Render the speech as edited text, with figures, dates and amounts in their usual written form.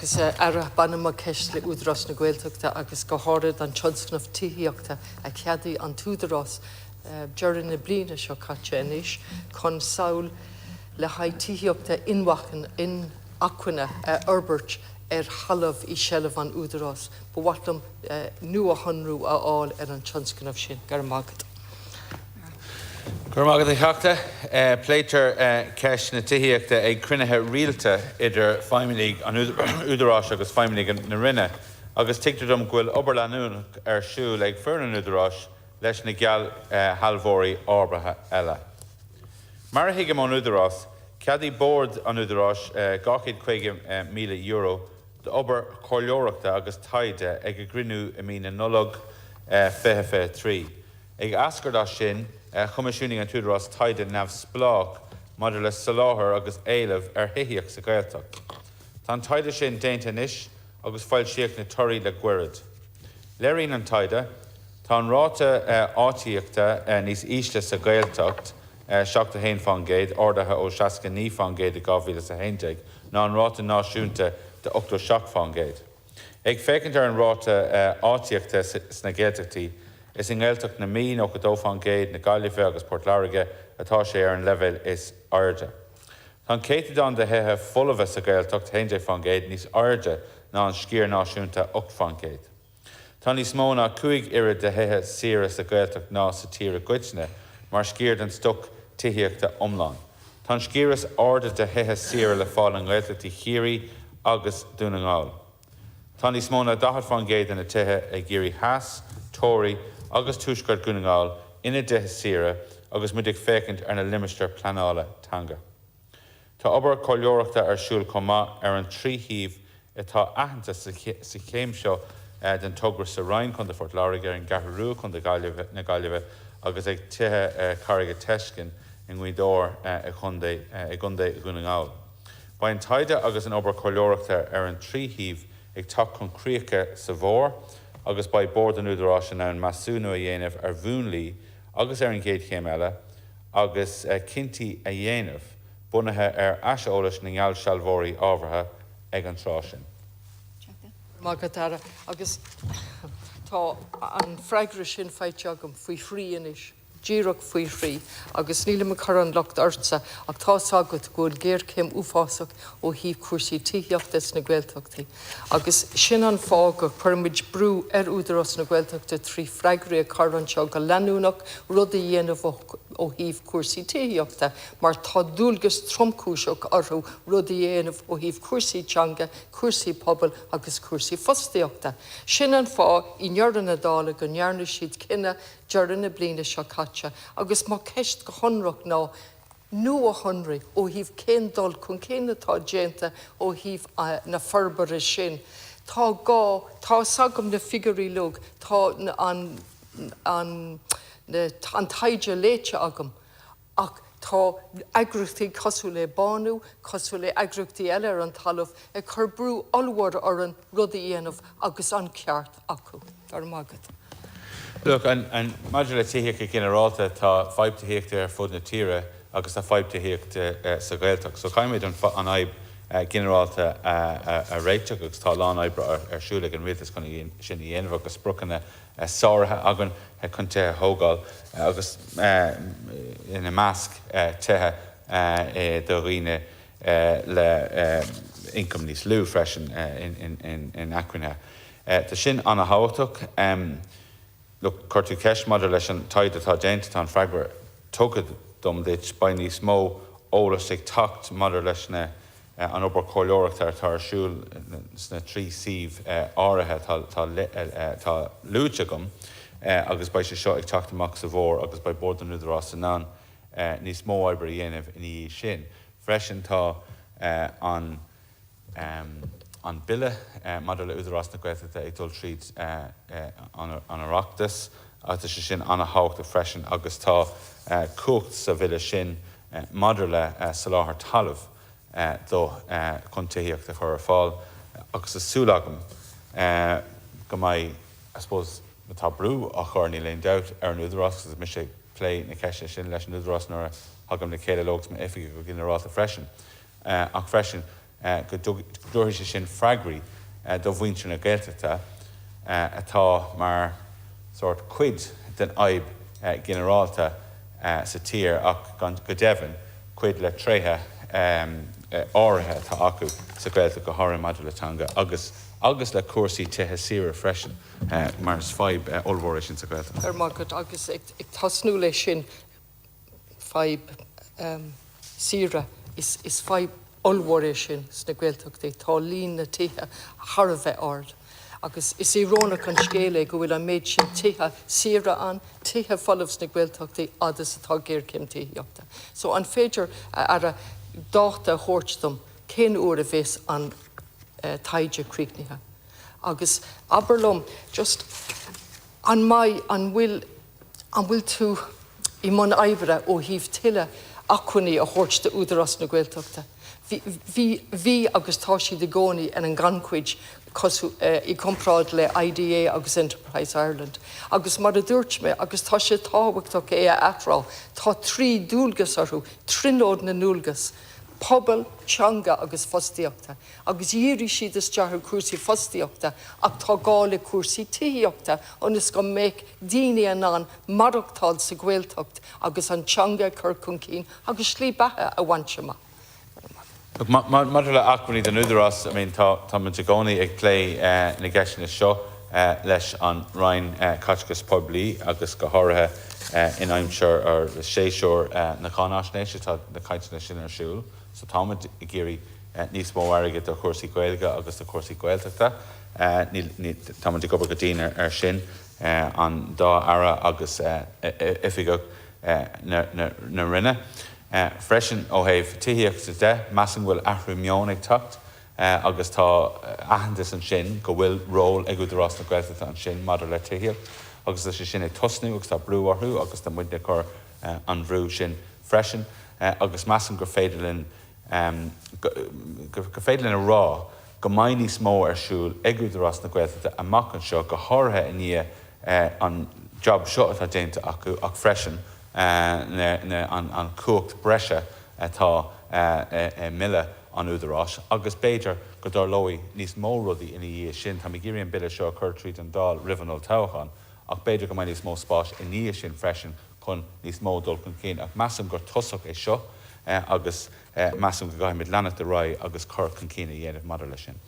Agus a Aire, baineann mo cheist le Údarás na Gaeltachta agus go háirid an tionscnamh tithíochta a cheadaigh an tÚdarás deireadh na bliana seo caite anois chun samhail le haghaidh tithíochta inacmhainne a fhorbairt ar thalamh i seilbh an Údaráis. Ba mhaith liom nuashonrú a fháil ar an tionscnamh sin. Go raibh maith agat. Go raibh maith agat, a Theachta. Pléitear ceist na tithíochta ag cruinnithe rialta idir feidhmeannaigh an Údaráis agus feidhmeannaigh na Roinne agus tuigtear dom go bhfuil obair leanúnach ar siúl ag foireann an Údaráis leis na geallshealbhóirí ábhartha eile. Mar a thuigim ón Údarás, cheadaigh Bord an Údaráis €250,000 d'obair chomhairleoireachta agus taighde ag a gcruinniú i mí na Nollag 2023. Ag eascairt as sin, choimisiúnaigh an tÚdarás taighde neamhspleách maidir le soláthar agus éileamh ar thithíocht sa Ghaeltacht. Tá an taighde sin déanta anois agus foilsíodh na torthaí le goirid. Léiríonn an taighde, Tá an ráta áitíochta níos ísle sa Ghaeltacht, 71%, ardaithe ó 69% i 2011, ná an ráta náisiúnta de 87%. Ag féachaint ar an ráta áitíochta sna Gaeltachtaí, is i nGaeltacht na Mí, 92%, na Gaillimhe agus Port Láirge atá sé ar an leibhéal is airde. Tá an céatadán de thithe folmha sa Ghaeltacht, 11%, níos airde ná an sciar náisiúnta, 8%. Tá níos mó ná 5 oiread de thithe saoire sa Ghaeltacht ná sa tír i gcoitinne, mar sciar den stoc tithíochta iomlán. Tá an sciar is airde de thithe saoire le fáil i nGaeltachtaí Chiarraí agus Dún na nGall. Tá níos mó ná 40% de na tithe i gCiarraí Theas, Toraigh agus Tuaisceart Dhún na nGall ina dtithe saoire agus muid ag féachaint ar na limistéir pleanála teanga. Tá obair chomhairleoireachta ar siúl chomh maith ar an 3 shuíomh atá aitheanta sa chéim seo den togra sa Rinn, Co. Phort Láirge, ar an gCeathrú Rua, Co. na Gaillimhe, agus ag Tithe Carraige Teiscinn i nGaoth Dobhair i gContae Dhún na nGall. Beidh an taighde agus an obair chomhairleoireachta ar an 3 shuíomh ag teacht chun críche sa bhfómhar agus beidh Bord an Údaráis in ann measúnú a dhéanamh ar mhúnlaí agus ar an gcéad chéim eile agus cinntí a dhéanamh bunaithe ar aiseolas na ngeallsealbhóirí ábhartha ag an tráth sin. Maith agat, Aire. Agus tá an freagra sin faighte agam faoi thrí anois, díreach faoi thrí. Agus nílim ag cur an locht ortsa, ach tá's agat go bhfuil géarchéim uafásach ó thaobh cúrsaí tithíochta sna Gaeltachtaí. Agus sin an fáth go gcuirimid brú ar Údarás na Gaeltachta trí freagraí a chur anseo go leanúnach, rud a dhéanamh ó thaobh cúrsaí tithíochta, mar tá dualgas tromchúiseach orthu rud a dhéanamh ó thaobh cúrsaí teanga, cúrsaí pobail agus cúrsaí fostaíochta. Sin an fáth, i ndeireadh na dála, go ndearna siad cinneadh deireadh na bliana seo caite. Agus mo cheist go hionrach ná, nuashonraigh ó thaobh cén dul chun cinn atá déanta ó thaobh na forbartha sin. Tá gá, tá 'fhios agam na figiúirí uilig, tá an, an, an taighde léite agam ach tá eagraíochtaí cosúil le Bánú, cosúil le eagraíochtaí eile ar an talamh ag cur brú ollmhór orainn rud a dhéanamh agus an ceart acu. Go raibh maith agat. Look, an, maidir le tithíocht go ginearálta, tá fadhb tithíochta ar fud na tíre agus tá fadhb tithíochta sa Ghaeltacht. So caithfimid an an fhadhb ginearálta a réiteach agus tá a lán oibre ar siúl ag an rialtas chun sin a dhéanamh agus spriocanna sáraithe againn chun tithe a thógáil agus ina measc tithe do dhaoine le ioncam níos lú freisin inacmhainne. Tá sin an-thábhachtach. Look, chuir tú ceist maidir leis an taighde atá déanta, tá an freagra tugtha dom duit. Beidh níos mó eolais ag teacht maidir leis na an obair chomhairleoireachta atá ar siúl sna 3 suíomh áirithe atá atá luaite agam agus beidh sé seo ag teacht amach sa bhfómhar agus beidh Bord an Údaráis in ann níos mó oibre a dhéanamh ina dhiaidh sin. Freisin tá an an Bille maidir le Údarás na Gaeltachta ag dul tríd an Oireachtas agus tá sé sin an-thábhachtach freisin agus tá cumhacht sa Bhille sin maidir le soláthar talaimh do chun tithíocht a chur ar fáil agus tá súil agam go mbeidh, I suppose, tá brú á chur, níl aon dabht, ar an Údarás agus mise ag plé na ceisteanna sin leis an Údarás nuair a thagaim le chéile leo agus m'oifigigh go ginearálta freisin. Ach freisin. go dtabharfaidh sé sin freagraí do mhuintir na Gaeltachta atá mar sórt cuid den fhadhb ghinearálta sa tír ach go deimhin cuid le tréithe áirithe atá acu sa Ghaeltacht, go háirithe maidir le teanga agus agus le cúrsaí tithe saoire freisin mar is fadhb ollmhór é sin sa Ghaeltacht. Go raibh maith agat agus ag tosnú leis sin, fadhb saoire, is fadhb ollmhór é sin sna Gaeltachtaí. Tá líon na tithe thar a bheith ard agus is íorónach an scéal é go bhfuil an méid sin tithe saoire ann, tithe folamh sna Gaeltachtaí fhad is atá géarchéim tithíochta. So an féidir, a Aire, dáta a thabhairt dom cén uair a bheas an taighde críochnaithe? Agus abair liom just an mbeidh, an bhfuil, An bhfuil tú i mbun oibre ó thaobh tuilleadh acmhainní a thabhairt d'Údarás na Gaeltachta? Bhí, bhí, bhí agus tá siad i gcónaí ar an ngannchuid cosúil, i gcomparáid le IDA agus Enterprise Ireland. Agus mar a dúirt mé, agus tá sé tábhachtach é a athrá, tá trí dualgas orthu, tríonóid na ndualgas, pobal, teanga agus fostaíochta. Agus dhírigh siad isteach ar chúrsaí fostaíochta ach tá gá le cúrsaí tithíochta ionas go mbeadh daoine in ann maireachtáil sa Ghaeltacht agus an teanga a chur chun cinn agus slí beatha a bhaint amach. Maidir le acmhainní don Údarás, I mean tá tá muid i gcónaí ag plé na gceisteanna seo leis an Roinn Caiteachais Poiblí agus go háirithe in aimsir or séasúr na cáináisnéise tá na cainteanna sin ar siúl so tá muid ag iarraidh níos mó airgid do chúrsaí Gaeilge agus do chúrsaí Gaeltachta. Tá muid ag obair go dian air sin, an dá Aire agus oifigeach na Roinne. Freisin, ó thaobh tithíochta de, measaim go bhfuil athrú meoin ag teacht agus tá aitheantas ansin go bhfuil ról ag Údarás na Gaeltachta ansin maidir le tithíocht agus tá sé sin ag tosnú agus tá brú orthu agus tá muidne ag cur an bhrú sin freisin agus measaim gur féidir linn gur féidir linn a rá go mbeidh níos mó ar siúl ag Údarás na Gaeltachta amach anseo, go háirithe i ndiaidh an job seo atá déanta acu ach freisin an chumhacht breise atá i mBille an Údaráis agus b'fhéidir go dtarlóidh níos mó rudaí ina dhiaidh sin. Táim ag iarraidh an Bille seo a chur tríd an Dáil roimh an olltoghchán ach b'fhéidir go mbeidh níos mó spáis i ndiaidh sin freisin chun níos mó dul chun cinn ach measaim gur tosach é seo agus measaim go gcaithfimid leanacht ar aghaidh agus cur chun cinn a dhéanamh maidir leis sin.